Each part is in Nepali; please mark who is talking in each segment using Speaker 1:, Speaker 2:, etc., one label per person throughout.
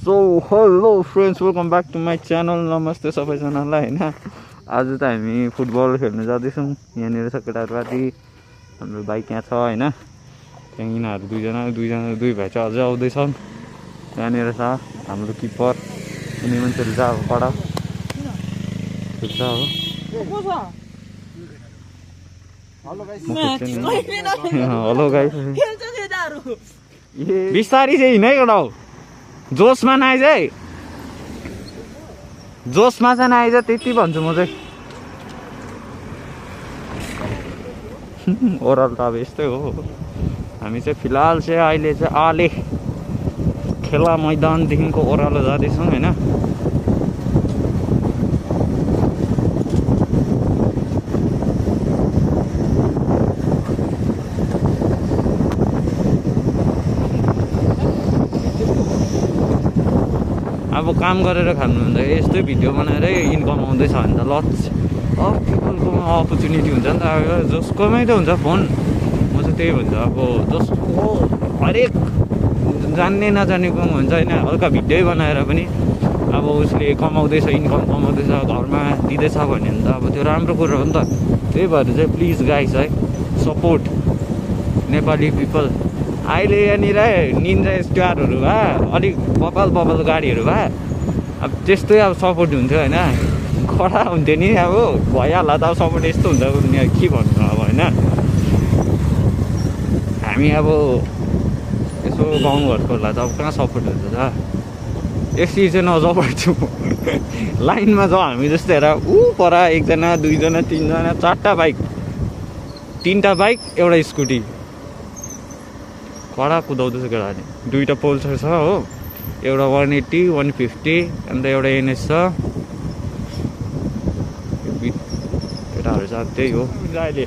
Speaker 1: So hello friends, welcome back to my channel. नमस्ते सबैजनालाई होइन। आज त हामी फुटबल खेल्नु जाँदैछौँ। यहाँनिर छ केटाहरू, हाम्रो बाइक यहाँ छ होइन। त्यहाँ यिनीहरू दुई भाइ चाहिँ अझै आउँदैछन्। त्यहाँनिर छ हाम्रो किपर। यिनी मान्छेहरू चाहिँ अब कडा खेल्छ हो। हेलो गाइस, बिस्तारी चाहिँ हिँड है केटा हो। जोसमा नआइज है, जोसमा चाहिँ नआइज, त्यति भन्छु म चाहिँ। ओभरअल त अब यस्तै हो। हामी चाहिँ फिलहाल चाहिँ अहिले चाहिँ आले खेला मैदानदेखिको ओह्रालो जाँदैछौँ होइन। अब काम गरेर खानुहुन्छ यस्तै भिडियो बनाएर इन्कम आउँदैछ भने त लट्स अफ पिपलकोमा अपर्च्युनिटी हुन्छ नि त। अब जसकोमै त हुन्छ फोन। म चाहिँ त्यही भन्छु, अब जसको हरेक जान्ने नजानेको हुन्छ होइन, हल्का भिडियो बनाएर पनि अब उसले कमाउँदैछ, इन्कम कमाउँदैछ, घरमा दिँदैछ भने त अब त्यो राम्रो कुरो हो नि त। त्यही भएर चाहिँ प्लिज गाइस है, सपोर्ट नेपाली पिपल। अहिले यहाँनिर निन्जा स्टारहरू भए, अलिक बबल गाडीहरू भए अब त्यस्तै अब सपोर्ट हुन्थ्यो होइन। कडा हुन्थ्यो नि, अब भइहाल्ला त। अब सपोर्ट यस्तो हुन्छ के भन्नु अब होइन। हामी अब यसो गाउँघरकोहरूलाई त अब कहाँ सपोर्ट हुन्छ त। यसरी चाहिँ नसपोर्ट छु। लाइनमा जाउँ हामी जस्तो हेर, पर एकजना, दुईजना, तिनजना, चारवटा बाइक, तिनवटा बाइक, एउटा स्कुटी कडा कुदाउँदैछ केटाले। दुईवटा पोल्सर छ हो, एउटा 180, 150 अन्त एउटा एनएस छ। केटाहरू चाहिँ त्यही हो अहिले।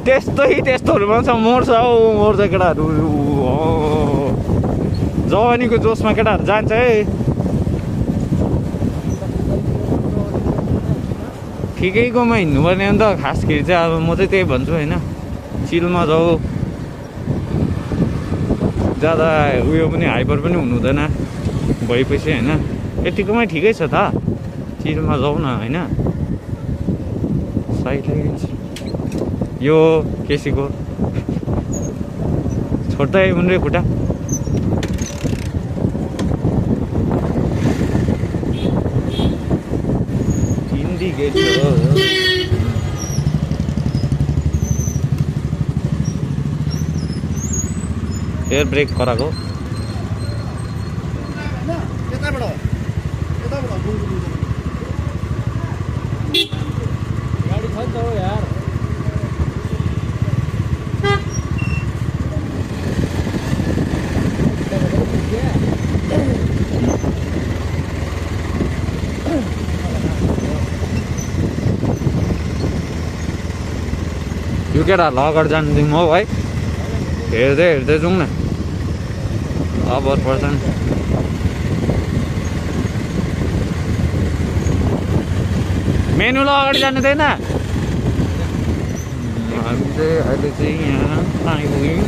Speaker 1: त्यस्तोहरूमा छ, मोड्छ हौ, मोड्छ केटाहरू। जवानीको जोसमा केटाहरू जान्छ है। ठिकैकोमा हिँड्नुपर्ने नि त। खास गरी चाहिँ अब म चाहिँ त्यही भन्छु होइन, चिलमा जाऊ। ज्यादा उयो पनि हाइपर पनि हुनु हुँदैन भएपछि होइन। यतिकोमै ठिकै छ त, चिलमा जाऊ न होइन। साइलेन्स यो केसीको छोड्दै उनले खुट्टा। एयर ब्रेक कराएको गाडी छ नि त यार। यो केटाहरूलाई अगाडि जानु दिउँ हौ है। हेर्दै हेर्दै जाउँ न, अबर पर्छन्। मेनुलाई अगाडि जानु दिएन। हामी चाहिँ अहिले चाहिँ यहाँ आइपुग्यौँ।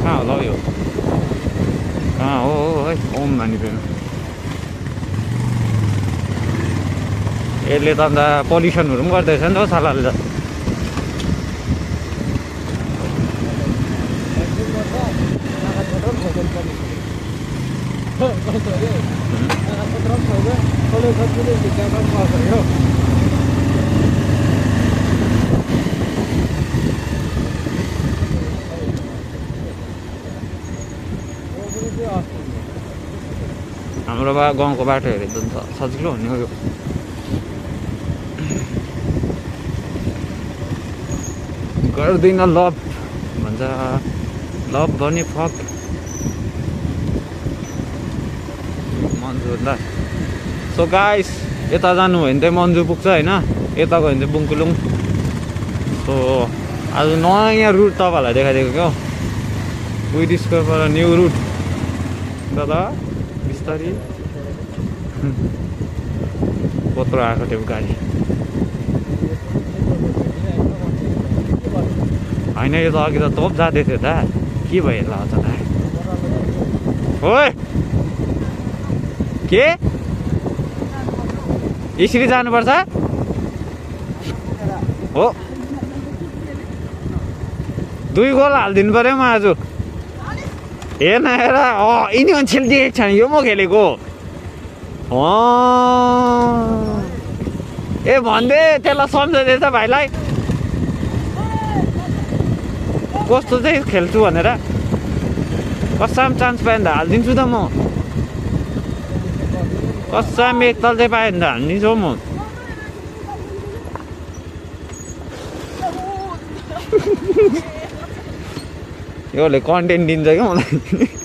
Speaker 1: कहाँ होला हौ यो, कहाँ हो है? ओम मानिपेन। यसले त अन्त पल्युसनहरू पनि गर्दैछ नि त सालाले त। हाम्रो गाउँको बाटो हेरेर त सजिलो हुने हो यो। गर्दैन लभ भन्छ, लभ भने फक मन्जु ल। सो गाइस, यता जानु भयो भने चाहिँ मन्जु पुग्छ होइन, यता गयो भने चाहिँ बुङकुलुङ। सो आज नयाँ रुट तपाईँहरूलाई देखाइदिएको क्या, बुद्धिस्टकोबाट न्यू रुट। दादा बिस्तारी कत्रो आएको थियो गाडी। होइन यो त अघि त तोप जाँदै थियो त। के भइरहेको छ त ओइ के यसरी जानुपर्छ हो 2 गोल हालिदिनु पर्यो म आज हेर्न हेर यिनी मान्छेले देखेको छैन यो म खेलेको ए भन्दे त्यसलाई सम्झँदैछ भाइलाई कस्तो चाहिँ खेल्छु भनेर कसम चान्स पायो भने त हालिदिन्छु त म कसम एकताल चाहिँ पायो भने त हालिदिन्छु म योले कन्टेन्ट दिन्छ क्या मलाई